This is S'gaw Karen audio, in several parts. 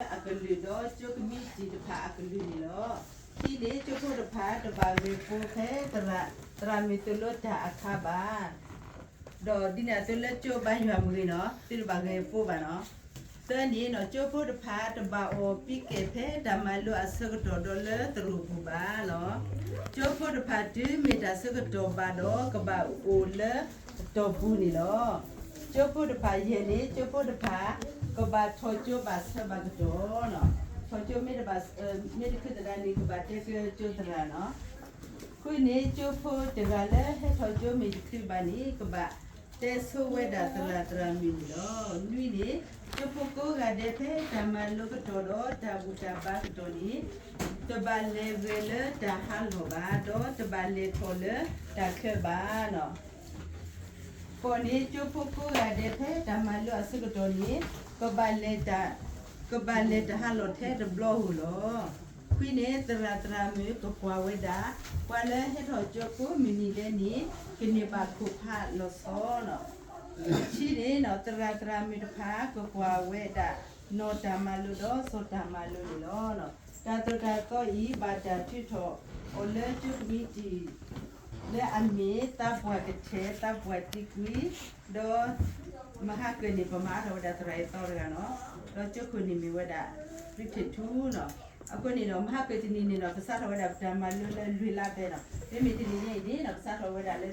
အကလုာ်ဒီးကၠိကမံးတံာ်တဖၣ်အကလုာ်န့ၣ်လီၤ. ခံန့ၣ် ကၠိဖိတဖၣ်တဘၣ်ဂဲၤဖိဖဲသရၣ်, သရၣ်မုၣ်သိၣ်လိတၢ်အခါဘၣ်. ဒီးဒ်န့ၣ်အသိးလၢကၠိဘါယွၤမ့ၢ်ဂ့ၤနီၤ သုတဘၣ်ဂဲၤဖိဘၣ်နီၤ. သၢန့ၣ်နီၤ ကၠိဖိတဖၣ်တဘၣ်အီၣ်ပံကဲၣ်ဖဲတၢ်မၤလိအဆၢကတီၢ်ဒီးလၢသရိာ်ပူၤဘၣ်လီၤ. ကၠိဖိတဖၣ်တုၤမ့ၢ်တၢ်ဆၢကတီၢ်ဘၣ်ဒီးကဘၣ်အိၣ်လၢအတီၢ်ပူၤန့ၣ်လီၤ. ကၠိဖိတဖၣ်ယဲၢ်န့ၣ် ကၠိဖိတဖၣ် ကဘၣ်ထီၣ်ကၠိဘၣ်ဆၢဘၣ်ကတီၢ်နီၤ. ထီၣ်ကၠိမ့ၢ်တဘၣ်, မ့ၢ်တချုးသဒါန့ၣ် ကဘၣ်တဲကၠိသရၣ်နီၤ. ဃုန့ၣ် ကၠိဖိတဂၤလၢဟဲထီၣ်ကၠိမ့ၢ်တချုးဘၣ်န့ၣ် ကဘၣ်တဲဆိဝဲဒၣ်သရၣ်သရၣ်မုၣ်န့ၣ်လီၤ. နွံန့ၣ် ကၠိဖိကိးဂၤဒဲးဖဲတၢ်မၤလိကတီၢ်ဒီးတၢ်ဘူၣ်တၢ်ဘါကတီၢ်န့ၣ် တဘၣ်လဲၤဂဲၤလၢတၢ်ဟးလီၢ်ဘၣ်, ဒီးတဘၣ်လဲၤထီၣ်လၢတၢ်ချၢဘၣ်နီၤ. ဃိးန့ၣ် ကၠိဖိကိးဂၤဒဲးဖဲတၢ်မၤလိအဆၢကတီၢ်န့ၣ် ကဘၣ်လဲၤတၢ်, ကဘၣ်လဲၤတၢ်ဟးလီၢ်ထဲတဘျီဧိၤလီၤ. ခွံန့ၣ် သရၣ်သရၣ်မုၣ်ကကွၢ်ဝဲဒၣ် ပှၤလၢဟဲထီၣ်ကၠိကိးမုၢ်နံၤဒဲးန့ၣ် ကန့ၢ်ဘၣ်ခိၣ်ဖးလီၤဆီနီၤ. ဆံန့ၣ် သရၣ်သရၣ်မုၣ်တဖၣ် ကကွၢ်ဝဲဒၣ် နီၢ်တၢ်မၤလိဒီးစီၤတၢ်မၤလိန့ၣ်လီၤ. တၢ်သိၣ်တၢ်သီအံၤ ဘၣ်တၢ်ထုးထီၣ်အီၤလၢကၠိကမံးတံာ် လၢအမ့ၢ်သးပှၢ်ကထဲၣ် သးပှၢ်တံကွံ, ဒီးမဟါကၢၢ်န့ၣ် ပမၤအါထီၣ်ဝဲဒၣ်သရၣ်အသီတဂၤနီၤ, ဒီးကၠိခိၣ်န့ၣ်မ့ၢ်ဝဲဒၣ် ရံထ့ၣ်ထူနီၤ. အဃိန့ၣ်ဒီး မဟါကၢၢ်တနံၤန့ၣ်ဒီး ကစးထီၣ်ဝဲဒၣ်ပတၢ်မၤလိလၢလွံၢ်လါဖဲနီၤ, မ့မ့ၢ်တနံၤညါအံၤန့ၣ်ဒီး ကစးထီၣ်ဝဲဒၣ်လၢ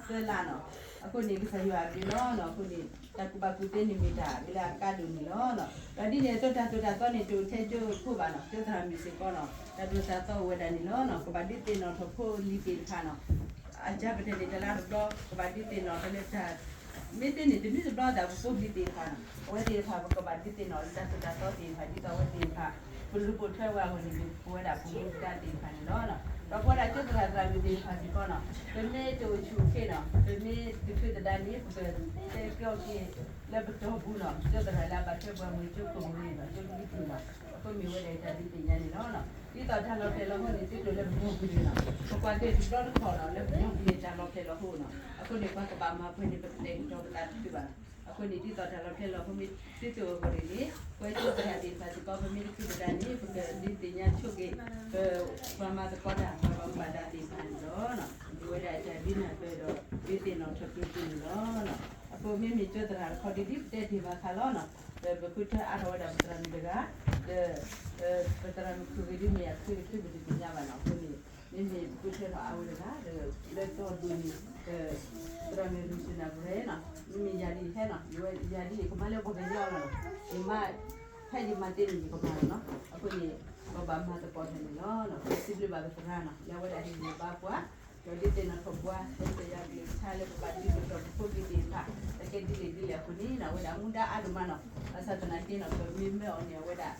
သၢလါနီၤ. အဃိန့ၣ် ကစၢ်ယွၤအဘျုးလီၤနီၤ. အဃိန့ၣ် တၢ်ကူၣ်ဘၣ်ကူၣ်သ့န့ၣ်မ့ၢ်တၢ်လၢအကါဒိၣ်န့ၣ်လီၤ. ဒီးဒ်န့ၣ်အသိးတၢ်သိၣ်တၢ်သီန့ၣ် တအိၣ်ထဲကၠိခိၣ်ဘၣ်နီၤ, ကၠိသရၣ်မုၣ်စ့ၢ်ကီးနီၤ တၢ်သိၣ်တၢ်သီအိၣ်ဝဲဒၣ်န့ၣ်လီၤ. ကဘၣ်ဒုးသ့ၣ်နီၣ်ထီၣ်ဖိလံၤသ့ၣ်တဖၣ်နီၤ, အကပထၢၣ်န့ၣ် တလါတဘျီ ကဘၣ်ဒုးသ့ၣ်နီၣ်ထီၣ်လၢတၢ် မ့ၢ်သ့န့ၣ် တနွံတဘျီသးပဖိလံၤသ့ၣ်တဖၣ်နီၤ, အဝဲသ့ၣ်တဖၣ် ပကဘၣ်ဒုးသ့ၣ်နီၣ်လၢတၢ်သိၣ်တၢ်သီသ့ၣ်တဖၣ် ဒ်သိးအဝဲသ့ၣ်တဖၣ် ပလူၤပိာ်ထွဲဝဲအဂီၢ်န့ၣ် ပဝဲဒၣ်ပမူပဒါသ့ၣ်တဖၣ်န့ၣ်လီၤ. ဒီးပဝဲဒၣ်ကၠိသရၣ်သရၣ်မုၣ်သ့ၣ်တဖၣ်စ့ၢ်ကီးနီၤ, ပမ့ၢ်တအိၣ်ဆူၣ်အိၣ်ချ့နီၤ, ပမ့ၢ်တချုးသဒါန့ၣ် ပကတဲက့ၤအီၤက့ၤလၢပတီၢ်ပူၤနီၤ, ကၠိသရၣ်လၢအဘၣ်ထွဲပှၤမ့ၢ်ကၠိခိၣ်မ့ၢ်ဂ့ၤနီၤ, ကၠိကမံးတံာ်နီၤ. အဃိမ့ၢ်ဝဲဒၣ်တၢ်ဒုးသ့ၣ်ညါန့ၣ်လီၤ. ဒ်သိးတၢ်လီၤဖျဲၣ်လီၤဟိန့ၣ် သုတအိၣ်လၢပတီၢ်ပူၤန့ၣ်နီၤ, ပကွၢ်က့ၤတဘျီတခီၣ်နီၤ လၢပတီၢ်ပူၤန့ၣ် တၢ်လီၤဖျဲၣ်လီၤဟိနီၤ. အဃိန့ၣ် ပှၤကဘၣ်မၤပှဲၤန့ၣ် ပတတဲာ်ကတီၤပသးတချုးဘၣ်နီၤ. အဃိန့ၣ် ဒ်သိးတၢ်လီၤဖျဲၣ်လီၤဟိမ့ၢ်သုတအိၣ်အဂီၢ်န့ၣ် ပဝဲကၠိသရၣ်သ့ၣ်တဖၣ်စ့ၢ်ကီး ပမ့ၢ်တချုးသဒါန့ၣ် ပကဒုးသ့ၣ်ညါဆိက့ၤ ပပှၤမၤသကိးတၢ် ပှၤမၤဘၣ်တၢ်သ့ၣ်တဖၣ်န့ၣ်လီၤ. မ့ၢ်ဝဲဒၣ်တၢ်ဒုးနၢ်ပၢၢ်ဒီး ဒုးသ့ၣ်နီၣ်ထီၣ်က့ၤသုန့ၣ်လီၤ. အဃိမ့မ့ၢ်ကၠိသရၣ်တခီဒ်ဒ်ပတဲတ့ၢ်ဘၣ်အခါလီၤနီၤ, ပဃုထၢအါထီၣ်ဝဲဒၣ်ပသရၣ်မုၣ်တဂၤ, ဒီး ပသရၣ်မုၣ်ခုၣ်ဂ့ၤဒ်မ့ၢ်အချ့ကထုပတသ့ၣ်ညါဘၣ်နီၤ. အဃိန့ၣ် မ့မ့ၢ်ပဃုထၢထီၣ်အါဝဲတဂၤ လၢတီၢ်ဒိၣ်န့ၣ် သရၣ်မုၣ်ရူၡူနၣ်ပရဲနီၤ, မ့မ့ၢ်ယၤဒ်အံၤဟဲနီၤ, ယၤဒ်အံၤ ကမၤလၢပှၤကညီလီၤနီၤ, ယမၤ ဖဲယမၤသ့န့ၣ် ယကမၤလီၤနီၤ. အဃိန့ၣ် ပဘၣ်မၤသကိးတၢ်န့ၣ်လီၤ. ပစံးဘျုးဘၣ်ပသရၣ်နီၤ လၢအဝဲဒၣ်ဟ့ၣ်ဂံၢ်ဘါပှၤ ဒီးဒုးသ့ၣ်နီၣ်ထီၣ်ပှၤ လၢပယီၤကလုၢ်ကထါလၢပဘၣ်ဒုးသ့ၣ်နီၣ်ထီၣ်ပဖိပလံၤသ့ၣ်တဖၣ် တကဲဒ်လဲၣ်ဒ်လဲၣ်အဃိန့ၣ်နီၤ အဝဲဒၣ်မူဒါအါဒိၣ်မးနီၤ. ဘၣ်ဆၣ်သနာ်က့နီၤ ပမ့ၢ်မၢအီၤန့ၣ် အဝဲဒၣ်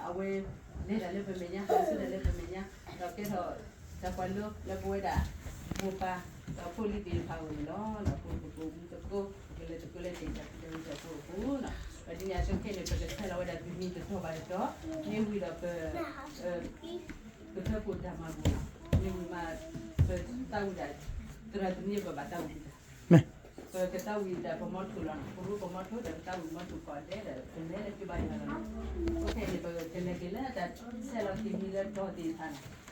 အဝဲလဲၤတၢ်လၢပမဲာ်ညါ ဟးဆူတၢ်လၢပမဲာ်ညါ ဒီးကဲထီၣ် တၢ်ကွၢ်လိလၢပဝဲဒၣ် မိၢ်ပၢ် ဒီးဖိလံၤသ့ၣ်တဖၣ်အဂီၢ်န့ၣ်လီၤ. ပကမူသကိး ပကလဲၤသကိးလၢတၢ်ကရၢကရိအပူၤအပူၤနီၤ. ဒီးဒ်န့ၣ်အသိးခဲအံၤန့ၣ် ပကဆဲးလီၤဝဲဒၣ်ပမံၤတတီၤဘၣ်တတီၤ မ့ၢ်ဝံၤဒီးပ ပထၢဖှိၣ်တၢ်မၤဘူၣ်နီၤ. မ့ၢ်ဝံၤမး ပသးဝံၣ်ဒၣ် သရၣ်တနံၤပဘၣ်သးဝံၣ်တၢ် ပကသးဝံၣ်ဒၣ်ပမီထိၣ်လီၤနီၤ. ပရူပမီထိၣ်ဒီးပသးဝံၣ်မီထိၣ်ကိးဂၤဒဲးဒီး ပလဲၤလၢက့ၤဘါယွၤလီၤနီၤ. အခဲအံၤန့ၣ် ပကလဲၤက့ၤလၢတၢ်ဆဲးလီၤက့ၤမံၤလၢတီၤသ့ၣ်တဖၣ်နီၤ.